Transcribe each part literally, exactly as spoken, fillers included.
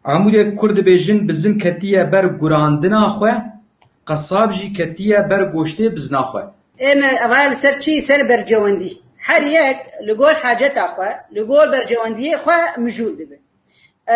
Amûdê Kurd dibêjin, bizin ketiye ber gurandina xwe, qesab jî ketiye ber goştê bizna xwe. Ê me eva li ser çi? Ser bercewendî. Her yek li gor haceta xwe, li gor bercewendiyê xwe mijûl dibe. E,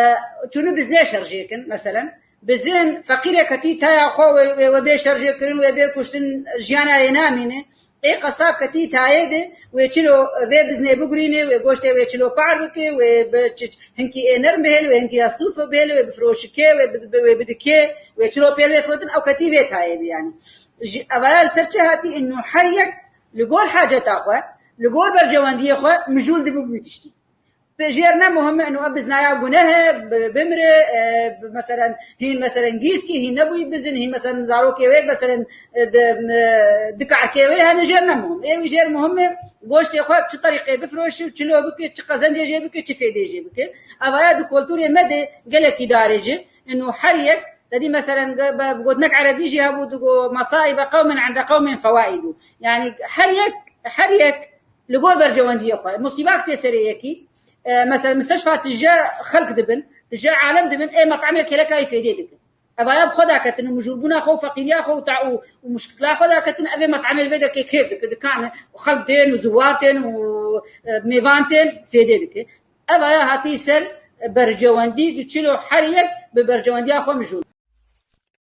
çûnû biznê şerjê kin, meselen, bizin feqîrê ketî taya xwe wê, wê, wê bê şerjê kirin, wê bê kuştin, jiyana yê namîne. Ê qesab ketî tayê de, wê çilo vê biznê bigurîne, wê goştê wê çilo par bike, wê bi ç-, ç-, hinkî ê nerm bihêle, wê hinkî astûf bihêle, wê bi firoşikê, wê bi, bi, wê bi dikê, wê çilo pêl vê firotin, ew ketî vê tayê de yani. Ji, evaya li ser çi hatî? Ino her yek li gor haceta xwe, li gor bercewendiyê xwe mijûl dibe bû tiştî. Pê jêr ne muhim e, ino ev biznaya guneh e, bi-, bimire, e, bi-, meselen, hîn, meselen, gîskî, hîn nebûyî bizin, hîn, meselen, zarokê wê, meselen, e, di, e, di karkê wê, hene jêr ne muhim. Ê wî jêr muhim e, goştê xwe bi çi terîqê bifiroşi, çi lo bike, çi qezencê jê bike, çi fêdê jê bike. Evaya di kulturê me de gelekî darê jî, ino her yek, te dî, meselen, ge-, be-, bi gotinek erebî jî hebû, digo, "Mesaibe qewmin inde qewmin fewaidu." Yani her yek, her yek li gor bercewendiyê xwe. Musîbak tê serê yekî, e, mesela, misteşfa tije xelk dibin, tije alem dibin, ê metamê kêlekayî fêdê dikin. Evaya bi xwe daketin û mijûlbûna xwe û feqîriya xwe û ta-, û, û muşkila xwe daketin, ev ê metamê li vê derkê kêf dike, dikane, û xelk tên û ziwar tên û, e, mêvan tên fêdê dike. Evaya hatî ser bercewendî, di çilo her yek bi bercewendiya xwe mijûl.